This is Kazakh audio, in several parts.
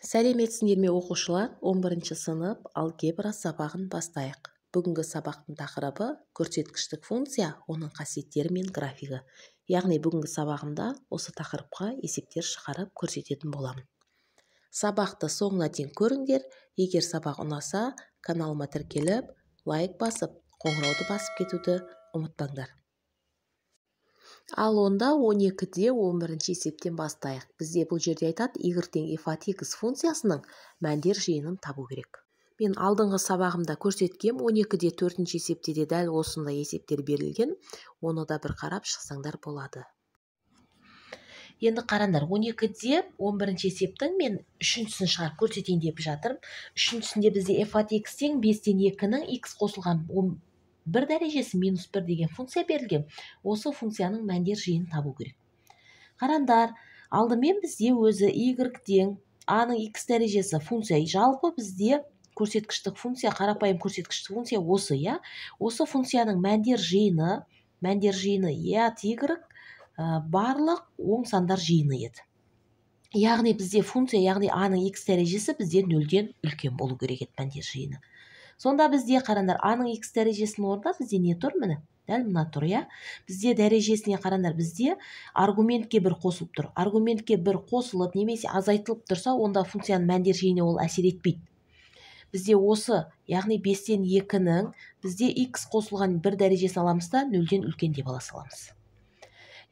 Сәлеметсіңдер ме, оқушылар? 11 сынып алгебра сабағын бастайық. Бүгінгі сабақтың тақырыбы көрсеткіштік функция, оның қасиеттері мен графигі. Яғни бүгінгі сабағымда осы тақырыпқа есептер шығарып көрсететін боламын. Сабақты соңына дейін көріңдер. Егер сабақ ұнаса, каналыма тіркеліп, лайк басып, қоңырауды басып кетуді ұмытпаңдар. Ал онда 12-де 11 есептен бастайық. Бізде бұл жерде айтады, y тең f от x функциясының мәндер жиынын табу керек. Мен алдыңғы сабағымда көрсеткем, 12-де 4 есепте де дәл осындай есептер берілген. Оны да бір қарап шықсаңдар болады. Енді қараңдар, 12-де 11 есептің мен үшіншісін шығарып көрсетейін деп жатырмын. Үшіншісінде бізде f от x тең 5-тен 2-нің x қосылған 1 дәрежесі минус 1 деген функция берілген. Осы функцияның мәндер жиынын табу керек. Қараңдар, алдымен бізде өзі y тең a-ның x дәрежесі функция. Жалпы бізде көрсеткіштік функция, қарапайым көрсеткіштік функция осы, иә? Осы функцияның мәндер жиыны, e от y барлық оң сандар жиыны еді. Яғни бізде функция, яғни a-ның x дәрежесі бізде 0-ден үлкен болу керек еді мәндер жиыны. Сонда бізде қараңдар, a-ның x дәрежесінің орнында бізде не тұр, міне? Дәл мына тұр, иә? Бізде дәрежесіне қараңдар, бізде аргументке бір қосылып тұр. Аргументке бір қосылып немесе азайтылып тұрса, онда функцияның мәндер жиыны ол әсер етпейді. Бізде осы, яғни 5-тен 2-нің бізде x қосылған бір дәрежесін аламыз да 0-ден үлкен деп ала саламыз.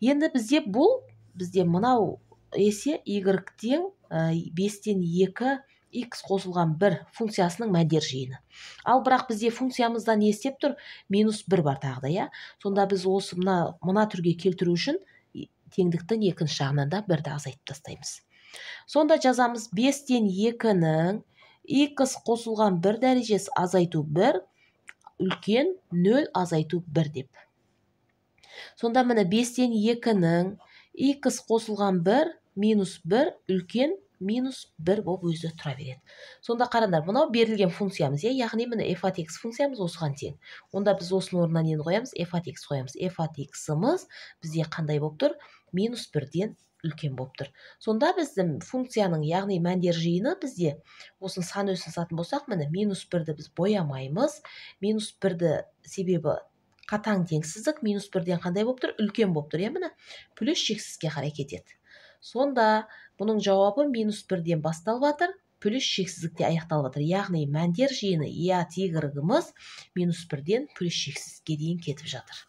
Енді бізде бұл, бізде мынау есе y тең 5-тен 2 x қосылған 1 функциясының мәндер жиыны. Ал бірақ бізде функциямызда не істеп тұр? Минус 1 бар тағы да, иә? Сонда біз осы мына түрге келтіру үшін теңдіктің екінші жағынан да 1-ді азайтып тастаймыз. Сонда жазамыз 5-тен 2-нің x қосылған 1 дәрежесі азайту 1 үлкен 0 азайту 1 деп. Сонда міне 5-тен 2-нің x қосылған 1 минус 1 үлкен минус 1 болып өзі тұра береді. Сонда қараңдар, мынау берілген функциямыз, иә? Яғни міне f от x функциямыз осыған тең. Онда біз осының орнына нені қоямыз? F от x қоямыз. F от x-ымыз бізде қандай болып тұр? Минус 1-ден үлкен болып тұр. Сонда біздің функцияның, яғни мәндер жиыны бізде осыны сан өсін сатын болсақ, міне минус 1-ді біз боямаймыз. Минус 1-ді себебі қатаң теңсіздік, минус 1-ден қандай болып тұр? Үлкен болып тұр, иә, міне плюс шексізге қарай кетеді. Сонда бұның жауабы минус 1-ден басталып жатыр, плюс шексіздікте аяқталып жатыр. Яғни мәндер жиыны e от y-ымыз минус 1-ден плюс шексіздікке дейін кетіп жатыр.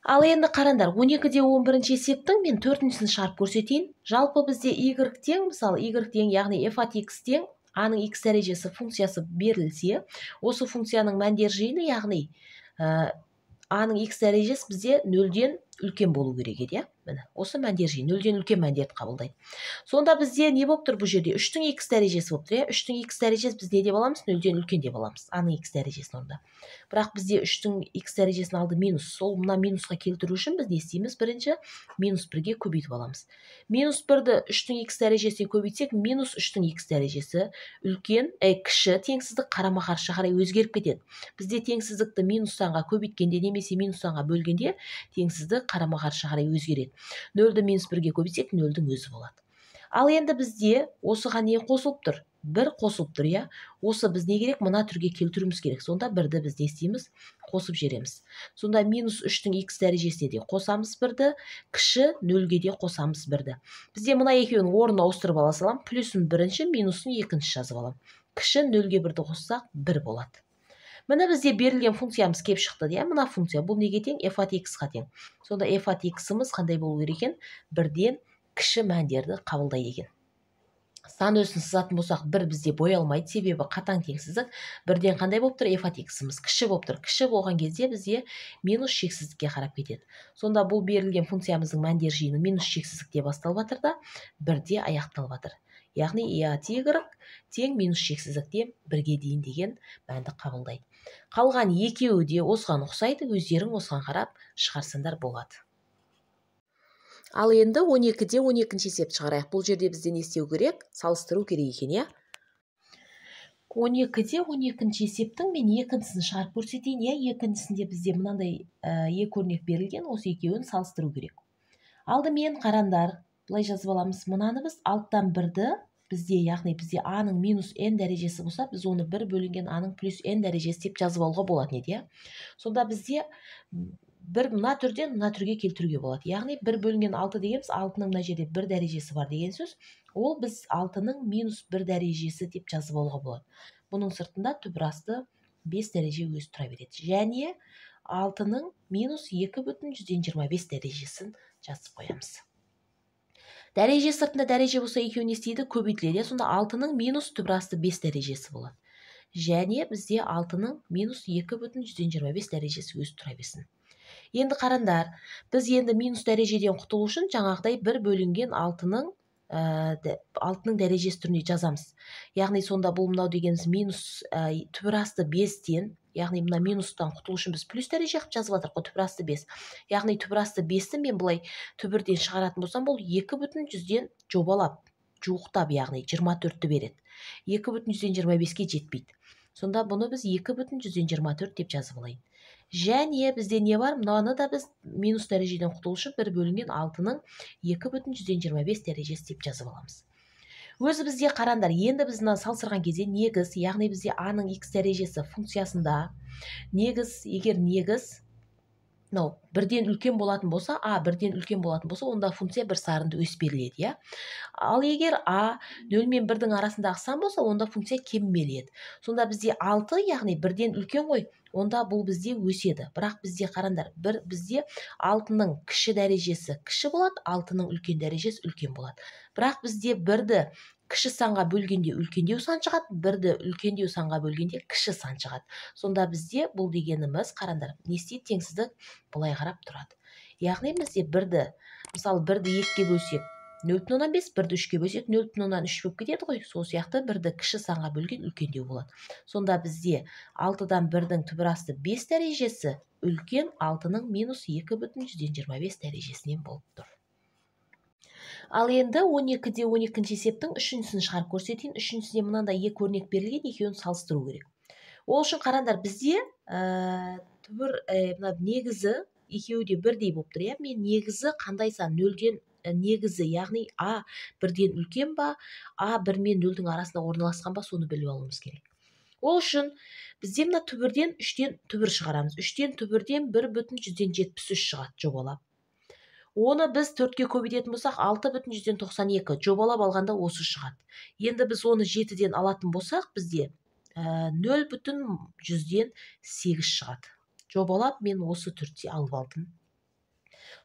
Ал енді қараңдар, 12-де 11 есептің мен төртіншісін шығарып көрсетейін. Жалпы бізде y тең, мысалы y тең, яғни f от x тең a-ның x дәрежесі функциясы берілсе, осы функцияның мәндер жиыны, яғни a-ның x дәрежесі бізде 0-ден үлкен болу керек еді, иә? Міне, осы мәндер жиыны 0-ден үлкен мәндерді қабылдайды. Сонда бізде не болып тұр бұл жерде? 3-тің x дәрежесі болып тұр, иә? 3-тің x дәрежесі біз не деп аламыз? 0-ден үлкен деп аламыз, a-ның x дәрежесін орнында. Бірақ бізде 3-тің x дәрежесін алды минус. Сол мына минусқа келтіру үшін біз не істейміз? Бірінші минус 1-ге көбейтіп аламыз. Минус 1-ді 3-тің x дәрежесіне көбейтсек, минус 3-тің x дәрежесі үлкен, кіші теңсіздік қарама-қарсы қарай өзгеріп кетеді. Бізде теңсіздікті минус санға көбейткенде немесе минус санға бөлгенде теңсіздік қарама-қарсы қарай өзгереді. 0-ді минус 1-ге көбейтсек, 0-дің өзі болады. Ал енді бізде осыған не қосылып тұр? 1 қосылып тұр, иә? Осы біз не керек? Мына түрге келтіруіміз керек. Сонда 1-ді біз не істейміз? Қосып жібереміз. Сонда минус 3-тің x дәрежесіне де қосамыз 1-ді, кіші 0-ге де қосамыз 1-ді. Бізде мына екеуінің орнын ауыстырып ала саламын. Плюсын бірінші, минусын екінші жазып аламын. Кіші 0-ге 1-ді қоссақ 1 болады. Міне бізде берілген функциямыз кеп шықты, иә? Мына функция бұл неге тең? F от x-қа тең. Сонда f от x-ымыз қандай болу керек екен? 1-ден кіші мәндерді қабылдайды екен. Сан өсін сызатын болсақ, 1 бізде боялмайды, себебі қатаң теңсіздік. 1-ден қандай болып тұр? F от x-ымыз кіші болып тұр. Кіші болған кезде бізде минус шексіздікке қарап кетеді. Сонда бұл берілген функциямыздың мәндер жиыны минус шексіздікте басталып жатыр да, 1-де аяқталып жатыр. Яғни e от y тең минус шексіздіктен 1-ге дейін деген мәнді қабылдайды. Қалған екеуі де осыған ұқсайды, өздерің осыған қарап шығарсаңдар болады. Ал енді 12-де 12 есеп шығарайық. Бұл жерде бізде не істеу керек? Салыстыру керек екен, иә? 12-де 12 есептің мен екіншісін шығарып көрсетейін, иә? Екіншісінде бізде мынандай екі өрнек берілген, осы екеуін салыстыру керек. Алдымен қараңдар, Былай жазып аламыз. Мынаны біз 6-дан 1-ді бізде, яғни бізде а-ның минус n дәрежесі болса, біз оны 1 бөлінген а-ның плюс n дәрежесі деп жазып алуға болатын еді, иә. Сонда бізде бір мына түрден мына түрге келтіруге болады. Яғни 1 бөлінген 6 дегеніміз 6-ның мына жерде 1 дәрежесі бар деген сөз. Ол біз 6-ның минус 1 дәрежесі деп жазып алуға болады. Бұның сыртында түбір асты 5 дәреже өзі тұра береді. Және 6-ның минус 2,25 дәрежесін жазып қоямыз. Дәреже сыртында дәреже болса, екеуі не істейді? Көбейтіледі. Сонда 6-ның минус түбір асты 5 дәрежесі болады. Және бізде 6-ның минус 2,25 дәрежесі өзі тұра берсін. Енді қараңдар, біз енді минус дәрежеден құтылу үшін жаңағыдай 1 бөлінген 6-ның дәрежесі түрінде жазамыз. Яғни сонда бұл мынау дегеніміз минус түбір асты 5-тен, яғни мына минустан құтылу үшін біз плюс дәреже қылып жазып жатырмық қой, түбір асты 5. Яғни түбір асты 5-ті мен былай түбірден шығаратын болсам, бұл 2,1 жобалап, жуықтап, яғни 24-ті береді. 2,25-ке жетпейді. Сонда бұны біз 2,24 деп жазып алайын. Және бізде не бар? Мынаны да біз минус дәрежеден құтылу үшін 1 бөлінген 6-ның 2,25 дәрежесі деп жазып аламыз. Өзі бізде қараңдар, енді біз мынаны салыстырған кезде негіз, яғни бізде а-ның x дәрежесі функциясында негіз, егер негіз мынау бірден үлкен болатын болса, а бірден үлкен болатын болса, онда функция бір сарынды өсіп беріледі, иә. Ал егер а 0 мен 1-дің арасындағы сан болса, онда функция кемімеледі. Сонда бізде 6, яғни бірден үлкен ғой, онда бұл бізде өседі. Бірақ бізде қараңдар, бізде 6-ның кіші дәрежесі кіші болады, 6-ның үлкен дәрежесі үлкен болады. Бірақ бізде 1-ді кіші санға бөлгенде үлкендеу сан шығады, 1-ді үлкендеу санға бөлгенде кіші сан шығады. Сонда бізде бұл дегеніміз, қараңдар, не істейді? Теңсіздік былай қарап тұрады. Яғни бізде 1-ді, мысалы 1-ді 2-ге бөлсек 0,5, 1-ді 3-ге бөлсек 0,3 болып кетеді ғой. Сол сияқты 1-ді кіші санға бөлген үлкендеу болады. Сонда бізде 6-дан 1-дің түбір асты 5 дәрежесі үлкен 6-ның минус 2,25 дәрежесінен болып тұр. Ал енді 12-де 12-ші есептің үшіншісін шығарып көрсетейін. Үшіншісіне мынандай екі өрнек берілген, екеуін салыстыру керек. Ол үшін қараңдар, бізде түбір мына негізі екеуі де бірдей болып тұр, иә. Мен негізі қандай сан? 0-ден негізі, яғни а бірден үлкен ба, а 1 мен 0-дің арасында орналасқан ба, соны біліп алуымыз керек. Ол үшін бізде мына түбірден 3-тен түбір шығарамыз. 3-тен түбірден 1,73 шығады жобалап. Оны біз 4-ке көбейтетін болсақ, 6,92 жобалап алғанда осы шығады. Енді біз оны 7-ден алатын болсақ, бізде 0,08 шығады. Жобалап мен осы түрде алып алдым.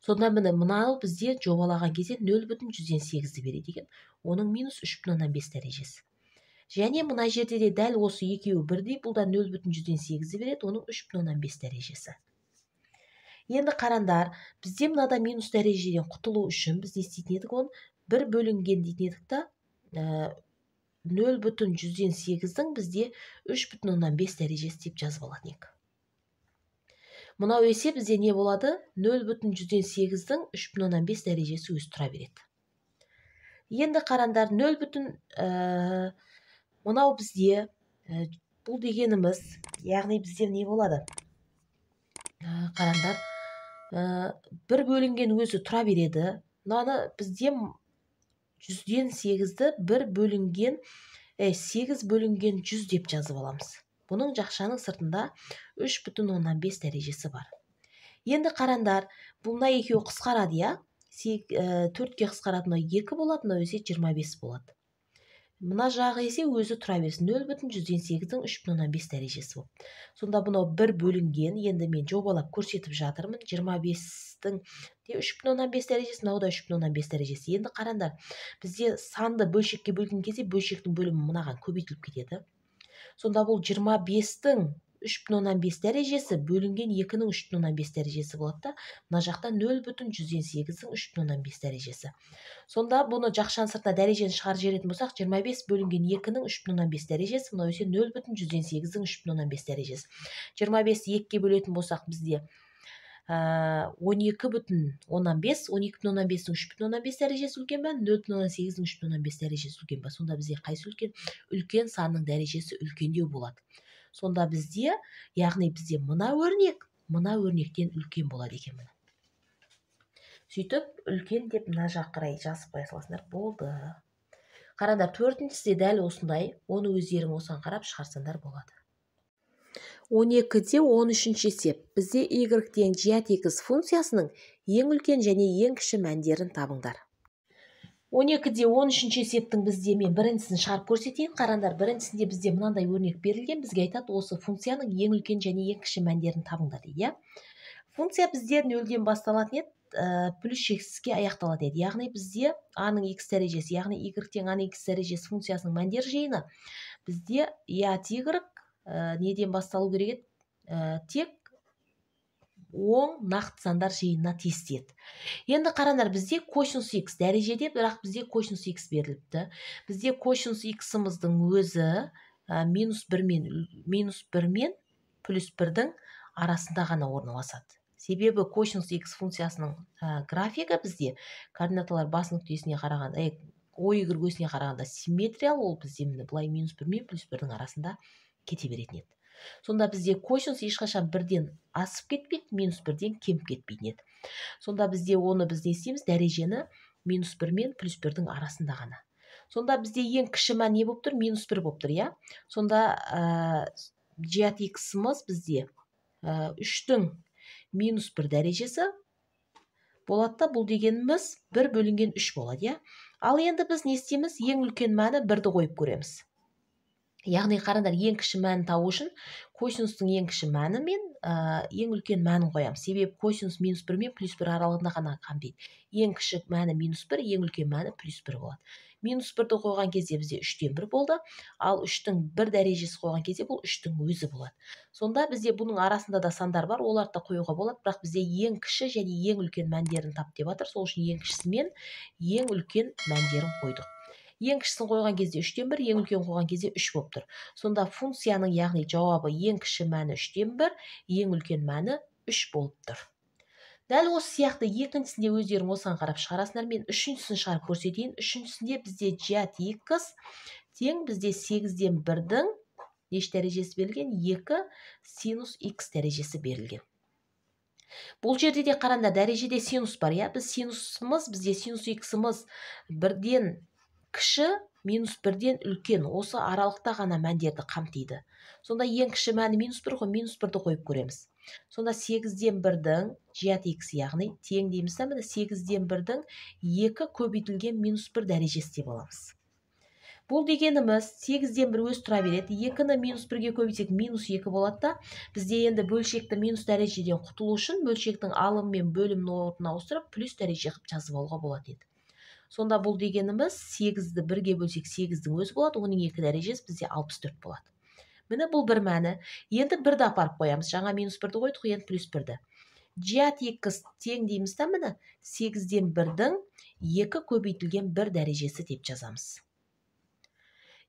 Сонда міне мынау бізде жобалаған кезде 0,8-ді береді екен. Оның минус 3,5 дәрежесі. Және мына жерде де дәл осы екеуі бірдей, бұл да 0,8-ді береді, оның 3,5 дәрежесі. Енді қараңдар, бізде мынада минус дәрежеден құтылу үшін біз не істейтін едік оны? 1 бөлінген дейтін едік та, 0,8-дің бізде 3,5 дәрежесі деп жазып алатын едік. Мынау есе бізде не болады? 0,8-дің 3,5 дәрежесі өзі тұра береді. Енді қараңдар, 0, мынау бізде бұл дегеніміз, яғни бізде не болады? Қараңдар, 1 бөлінген өзі тұра береді. Мынаны бізде 108-ді 1 бөлінген 8 бөлінген 100 деп жазып аламыз. Бұның жақшаның сыртында 3,5 дәрежесі бар. Енді қараңдар, бұл мына екеуі қысқарады, иә? 4-ке қысқарады, мынау 2 болады, мынау есе 25 болады. Мына жағы есе өзі тұра берсін, 0,8-дің 3,5 дәрежесі болып. Сонда мынау 1 бөлінген, енді мен жобалап көрсетіп жатырмын, 25-тің 3,5 дәрежесі, мынау да 3,5 дәрежесі. Енді қараңдар, бізде санды бөлшекке бөлген кезде бөлшектің бөлімі мынаған көбейтіліп кетеді. Сонда бұл 25-тің 3,5 дәрежесі бөлінген 2-нің 3,5 дәрежесі болады да, мына жақта 0,8-дің 3,5 дәрежесі. Сонда бұны жақшаның сыртына дәрежені шығарып жіберетін болсақ, 25 бөлінген 2-нің 3,5 дәрежесі, мынау есе 0,8-дің 3,5 дәрежесі. 25-ті 2-ге бөлетін болсақ, бізде 12,5, 12,5-дің 3,5 дәрежесі үлкен ба, 0,8-дің 3,5 дәрежесі үлкен ба? Сонда бізде қайсы үлкен? Үлкен санның дәрежесі үлкендеу болады. Сонда бізде, яғни бізде мына өрнек, мына өрнектен үлкен болады екен міне. Сөйтіп үлкен деп мына жаққа қарай жазып қоя саласыңдар, болды. Қараңдар, төртіншісі де дәл осындай, оны өздерің осыған қарап шығарсаңдар болады. 12-де 13-ші есеп. Бізде y тең g от x функциясының ең үлкен және ең кіші мәндерін табыңдар. 12-де 13-ші есептің бізде мен біріншісін шығарып көрсетейін. Қараңдар, біріншісінде бізде мынандай өрнек берілген. Бізге айтады, осы функцияның ең үлкен және ең кіші мәндерін табыңдар дейді, иә. Функция бізде нөлден басталатын еді, плюс шексізге аяқталады еді. Яғни бізде а-ның x дәрежесі, яғни y тең а-ның x дәрежесі функциясының мәндер жиыны бізде e от y неден басталу керек еді? Тек оң нақты сандар жиынына тиісті еді. Енді қараңдар, бізде косинус x дәрежеде, бірақ бізде косинус x беріліпті. Бізде косинус x-ымыздың өзі минус 1 мен плюс 1-дің арасында ғана орналасады. Себебі косинус x функциясының графигі бізде координаталар бас нүктесіне қарағанда, ой y осіне қарағанда симметриялы, ол бізде міне былай минус 1 мен плюс 1-дің арасында кете беретін еді. Сонда бізде косинус ешқашан бірден асып кетпейді, минус 1-ден кеміп кетпейтін еді. Сонда бізде оны біз не істейміз? Дәрежені минус 1 мен плюс 1-дің арасында ғана. Сонда бізде ең кіші мән не болып тұр? Минус 1 болып тұр, иә? Сонда g от x-ымыз бізде 3-тің минус 1 дәрежесі болады да, бұл дегеніміз 1 бөлінген 3 болады, иә? Ал енді біз не істейміз? Ең үлкен мәні 1-ді қойып көреміз. Яғни қараңдар, ең кіші мәнін табу үшін косинустың ең кіші мәні мен ең үлкен мәнін қоямыз. Себебі косинус минус 1 мен плюс 1 аралығында ғана қамтиды. Ең кіші мәні минус 1, ең үлкен мәні плюс 1 болады. Минус 1-ді қойған кезде бізде 3-тен 1 болды, ал 3-тің 1 дәрежесі қойған кезде бұл 3-тің өзі болады. Сонда бізде бұның арасында да сандар бар, оларды да қоюға болады, бірақ бізде ең кіші және ең үлкен мәндерін тап деп жатыр. Сол үшін ең кішісі мен ең үлкен мәндерін қойдық. Ең кішісін қойған кезде 3-тен 1, ең үлкен қойған кезде 3 болып тұр. Сонда функцияның, яғни жауабы ең кіші мәні 3-тен 1, ең үлкен мәні 3 болып тұр. Дәл осы сияқты екіншісінде өздерің осыған қарап шығарасыңдар. Мен үшіншісін шығарып көрсетейін. Үшіншісінде бізде g от x тең бізде 8-ден 1-дің неше дәрежесі берілген? 2 синус x дәрежесі берілген. Бұл жерде де қараңдар, дәрежеде синус бар, иә? Біз синусымыз, бізде синус x-ымыз 1-ден кіші, минус 1-ден үлкен, осы аралықта ғана мәндерді қамтиды. Сонда ең кіші мәні минус 1 ғой, минус 1-ді қойып көреміз. Сонда 8-ден 1-дің g от x, яғни тең дейміз да, міне 8-ден 1-дің 2 көбейтілген минус 1 дәрежесі деп аламыз. Бұл дегеніміз 8-ден 1 өз тұра береді. 2-ні минус 1-ге көбейтсек минус 2 болады да. Бізде енді бөлшекті минус дәрежеден құтылу үшін бөлшектің алымы мен бөлімін орнына ауыстырып плюс дәреже қылып жазып алуға болады еді. Сонда бұл дегеніміз 8-ді 1-ге бөлсек 8-дің өзі болады, оның 2 дәрежесі бізде 64 болады. Міне бұл бір мәні. Енді 1-ді апарып қоямыз. Жаңа минус 1-ді қойдық, енді плюс 1-ді. G от x тең дейміз да, міне 8-ден 1-дің 2 көбейтілген 1 дәрежесі деп жазамыз.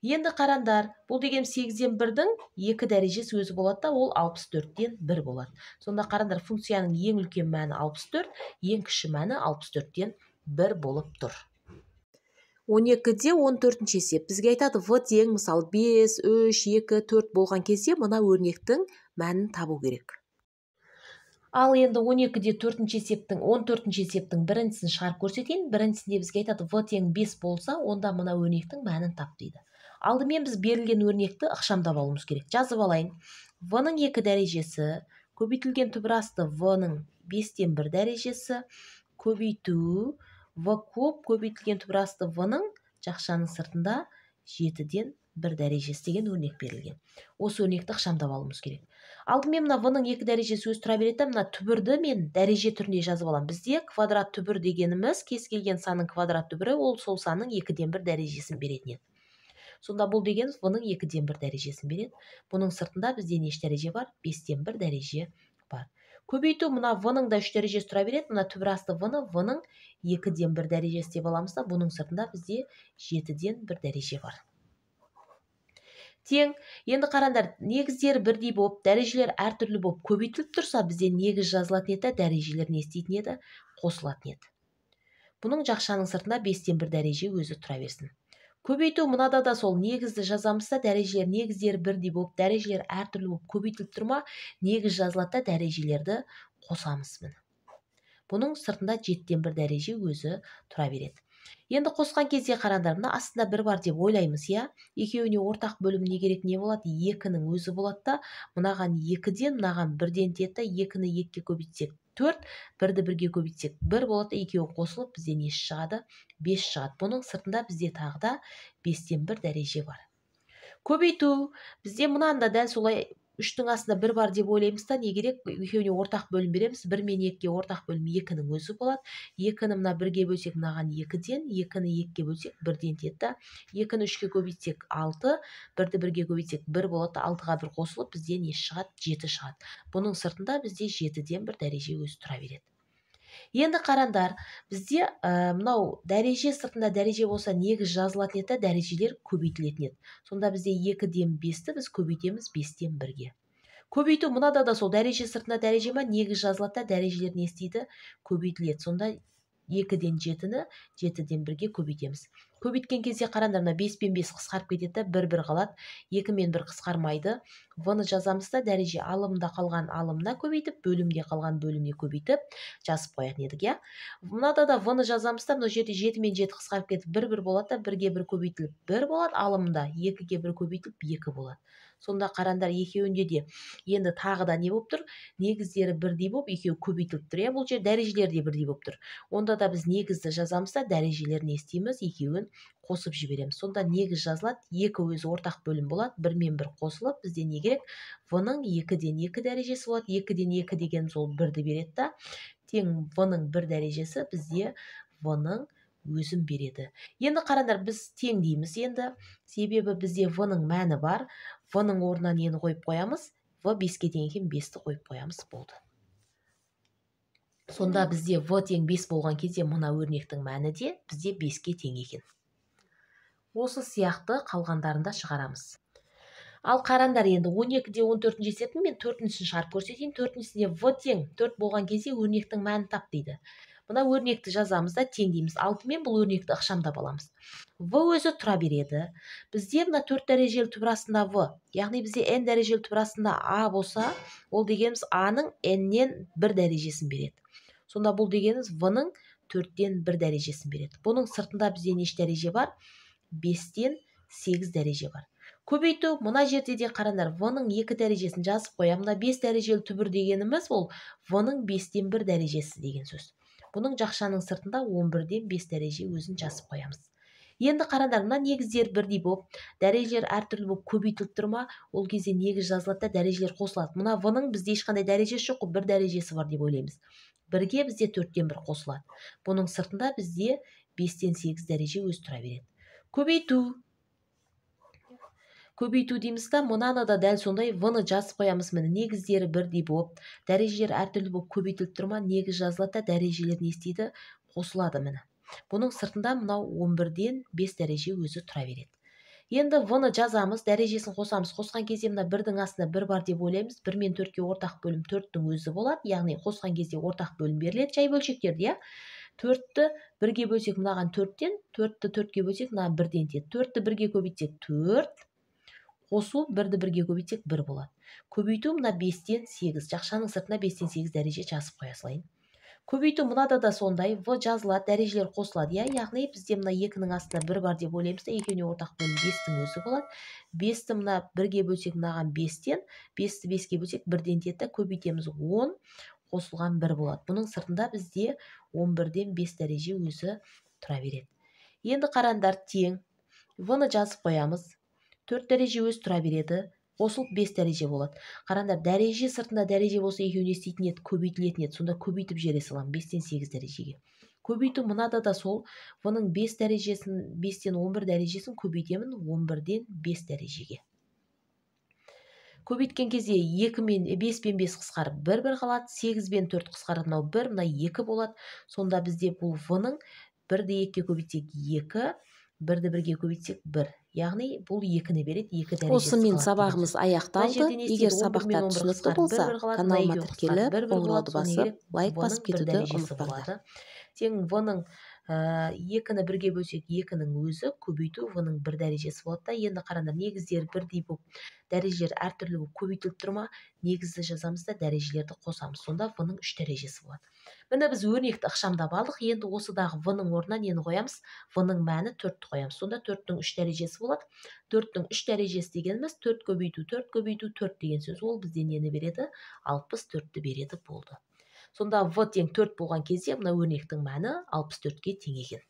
Енді қараңдар, бұл деген 8-ден 1-дің 2 дәрежесі өзі болады да, ол 64-тен 1 болады. Сонда қараңдар, функцияның ең үлкен мәні 64, ең кіші мәні 64-тен 1 болып тұр. 12-де 14-ші есеп. Бізге айтады, в тең, мысалы, 5, 3, 2, 4 болған кезде мына өрнектің мәнін табу керек. Ал енді 12-де 4-ші есептің, 14-ші есептің біріншісін шығарып көрсетейін. Біріншісінде бізге айтады, в тең 5 болса, онда мына өрнектің мәнін тап дейді. Алдымен біз берілген өрнекті ықшамдап алуымыз керек. Жазып алайын. В-ның 2 дәрежесі көбейтілген түбір асты в-ның 5-тен 1 дәрежесі көбейту в куб көбейтілген түбір асты в-ның жақшаның сыртында 7-ден 1 дәрежесі деген өрнек берілген. Осы өрнекті ықшамдап алуымыз керек. Алдымен мына в-ның 2 дәрежесі өз тұра береді, мына түбірді мен дәреже түрінде жазып аламын. Бізде квадрат түбір дегеніміз кез келген санның квадрат түбірі, ол сол санның 2-ден 1 дәрежесін беретін еді. Сонда бұл деген в-ның 2-ден 1 дәрежесін береді. Бұның сыртында бізде неше дәреже бар? 5-тен 1 дәреже бар. Көбейту мына в-ның да 3 дәрежесі тұра береді. Мына түбір асты в-ны в-ның 2-ден 1 дәрежесі деп аламыз да, бұның сыртында бізде 7-ден 1 дәреже бар. Тең. Енді қараңдар, негіздері бірдей болып, дәрежелер әртүрлі болып көбейтіліп тұрса, бізде негіз жазылатын еді, дәрежелер не істейтін еді? Қосылатын еді. Бұның жақшаның сыртында 5-тен 1 дәреже өзі тұра берсін. Көбейту мынада да сол негізді жазамыз да, дәрежелер негіздері бірдей болып, дәрежелер әртүрлі болып көбейтіліп тұрма, негіз жазылады да, дәрежелерді қосамыз міне. Бұның сыртында 7-ден 1 дәреже өзі тұра береді. Енді қосқан кезде қараңдар, мына астында 1 бар деп ойлаймыз, иә? Екеуіне ортақ бөлім не керек, не болады? 2-нің өзі болады да, мынаған 2-ден, мынаған 1-ден тиеді да, 2-ні 2-ге көбейтсек 4, 1-ді 1-ге көбейтсек 1 болады, екеуі қосылып бізде не шығады? 5 шығады. Бұның сыртында бізде тағы да 5-тен 1 дәреже бар. Көбейту, бізде мынаны да дәл солай 3-тің астында 1 бар деп ойлаймыз да, не керек? Екеуіне ортақ бөлім береміз. 1 мен 2-ге ортақ бөлім 2-нің өзі болады. 2-ні мына 1-ге бөлсек, мынаған 2-ден, 2-ні 2-ге бөлсек, 1-ден тиеді да. 2-ні 3-ге көбейтсек 6, 1-ді 1-ге көбейтсек 1 болады. 6-ға 1 қосылып, бізде не шығады? 7 шығады. Бұның сыртында бізде 7-ден 1 дәреже өзі тұра береді. Енді қараңдар, бізде мынау дәреже сыртында дәреже болса негіз жазылатын еді, дәрежелер көбейтілетін еді. Сонда бізде 2-ден 5-ті біз көбейтеміз 5-тен 1-ге. Көбейту мынада да сол дәреже сыртында дәреже ма, негіз жазылады да, дәрежелер не істейді? Көбейтіледі. Сонда 2-ден 7-ні 7-ден 1-ге көбейтеміз. Көбейткен кезде қараңдар, мына 5 пен 5 қысқарып кетеді да, 1-1 қалады. 2 мен 1 қысқармайды. В-ны жазамыз да, дәреже алымда қалған алымына көбейтіп, бөлімде қалған бөліміне көбейтіп жазып қоятын едік, иә? Мынада да В-ны жазамыз да, мына жерде 7 мен 7 қысқарып кетіп 1-1 болады да, 1-ге 1 көбейтіліп 1 болады, алымда 2-ге 1 көбейтіліп 2 болады. Сонда қараңдар, екеуінде де енді тағы да не болып тұр? Негіздері бірдей болып, екеуі көбейтіліп тұр, иә? Бұл жер дәрежелері де бірдей болып тұр. Онда да біз негізді жазамыз да, дәрежелерін не істейміз? Екеуін қосып жібереміз. Сонда негіз жазылады, 2 өзі ортақ бөлім болады, 1 мен 1 қосылып, бізде не керек? В-ның 2-ден 2 дәрежесі болады. 2-ден 2 дегеніміз ол 1-ді береді да, тең В-ның 1 дәрежесі бізде В-ның өзін береді. Енді қараңдар, біз тең дейміз енді. Себебі бізде В-ның мәні бар. В-ның орнына нені қойып қоямыз? В 5-ке тең екен, 5-ті қойып қоямыз, болды. Сонда бізде В тең 5 болған кезде мына өрнектің мәні де бізде 5-ке тең екен. Осы сияқты қалғандарында шығарамыз. Ал қараңдар, енді 12-де 14-ші есептің мен 4-шісін шығарып көрсетейін. 4-шісінде В тең 4 болған кезде өрнектің мәнін тап дейді. Мына өрнекті жазамыз да тең дейміз. Алдымен бұл өрнекті ықшамдап аламыз. В өзі тұра береді. Бізде мына 4 дәрежелі түбір астында В, яғни бізде n дәрежелі түбір астында А болса, ол дегеніміз А-ның n-нен 1 дәрежесін береді. Сонда бұл дегеніміз В-ның 4-тен 1 дәрежесін береді. Бұның сыртында бізде неше дәреже бар? 5-тен 8 дәреже бар. Көбейту, мына жерде де қараңдар, В-ның 2 дәрежесін жазып қоямын. Мына 5 дәрежелі түбір дегеніміз ол В-ның 5-тен 1 дәрежесі деген сөз. Бұның жақшаның сыртында 11-ден 5 дәреже өзін жазып қоямыз. Енді қараңдар, мына негіздер бірдей болып, дәрежелер әртүрлі болып көбейтіліп тұр ма, ол кезде негіз жазылады да дәрежелер қосылады. Мына В-ның бізде ешқандай дәрежесі жоқ, бір дәрежесі бар деп ойлаймыз. Бірге бізде 4-тен 1 қосылады. Бұның сыртында бізде 5-тен 8 дәреже өзі тұра береді. Көбейту. Көбейту дейміз да, мынаны да дәл сондай В-ны жазып қоямыз. Міне негіздері бірдей болып, дәрежелер әртүрлі болып көбейтіліп тұр ма, негіз жазылады да дәрежелер не істейді? Қосылады міне. Бұның сыртында мынау 11-ден 5 дәреже өзі тұра береді. Енді В-ны жазамыз, дәрежесін қосамыз. Қосқан кезде мына 1-дің астында 1 бар деп ойлаймыз. 1 мен 4-ке ортақ бөлім 4-тің өзі болады. Яғни қосқан кезде ортақ бөлім беріледі жай бөлшектерді, иә? 4-ті 1-ге бөлсек мынаған 4-тен, 4-ті 4-ге бөлсек мынаған 1-ден тиеді. 4-ті 1-ге көбейтсек 4, қосу 1-ді 1-ге көбейтсек 1 болады. Көбейту мына 5-тен 8, жақшаның сыртына 5-тен 8 дәреже жазып қоя салайын. Көбейту мынада да сондай, В жазылады, дәрежелер қосылады, иә? Яғни бізде мына 2-нің астында 1 бар деп ойлаймыз да, екеуіне ортақ бөлім 5-тің өзі болады. 5-ті мына 1-ге бөлсек мынаған 5-тен, 5-ті 5-ге бөлсек 1-ден тиеді да, көбейтеміз 10, қосылған 1 болады. Бұның сыртында бізде 11-ден 5 дәреже өзі тұра береді. Енді қараңдар, тең В-ны жазып қоямыз. 4 дәреже өзі тұра береді, қосылып 5 дәреже болады. Қараңдар, дәреже сыртында дәреже болса екеуі не істейтін еді? Көбейтілетін еді. Сонда көбейтіп жібере саламын 5-тен 8 дәрежеге. Көбейту мынада да сол, В-ның 5 дәрежесін, 5-тен 11 дәрежесін көбейтемін 11-ден 5 дәрежеге. Көбейткен кезде 2 мен 5 пен 5 қысқарып 1-1 қалады, 8 пен 4 қысқарып мынау 1, мына 2 болады. Сонда бізде бұл В-ның 1-ді 2-ге көбейтсек 2, 1-ді 1-ге көбейтсек 1. Яғни бұл 2-ні береді, 2 дәрежесі. Осымен сабағымыз аяқталды. Егер сабақтар түсінікті болса, каналыма тіркеліп, қоңырауды басып, лайк басып кетуді ұмытпаңдар. Тең В-ның 2-ні 1-ге бөлсек, 2-нің өзі көбейту в-ның 1 дәрежесі болады да. Енді қараңдар, негіздері бірдей болып, дәрежелер әртүрлі болып көбейтіліп тұр ма? Негізді жазамыз да, дәрежелерді қосамыз. Сонда в-ның 3 дәрежесі болады. Міне біз өрнекті ықшамдап алдық. Енді осыдағы в-ның орнына нені қоямыз? В-ның мәні 4-ті қоямыз. Сонда 4-тің 3 дәрежесі болады. 4-тің 3 дәрежесі дегеніміз 4 көбейту 4 көбейту 4 деген сөз. Ол бізде нені береді? 64-ті береді, болды. Сонда в тең 4 болған кезде мына өрнектің мәні 64-ке тең екен.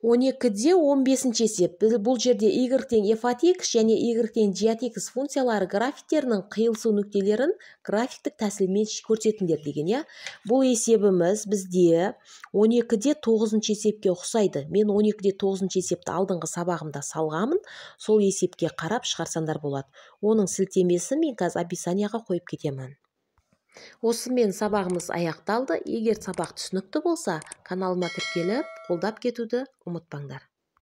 12-де 15-ші есеп. Бұл жерде y тең f от x және y тең g от x функциялары графиктерінің қиылысу нүктелерін графиктік тәсілмен көрсетіңдер деген, иә. Бұл есебіміз бізде 12-де 9-шы есепке ұқсайды. Мен 12-де 9-шы есепті алдыңғы сабағымда салғанмын. Сол есепке қарап шығарсаңдар болады. Оның сілтемесін мен қазір описанияға қойып кетемін. Осымен сабағымыз аяқталды. Егер сабақ түсінікті болса, каналыма тіркеліп, қолдап кетуді ұмытпаңдар.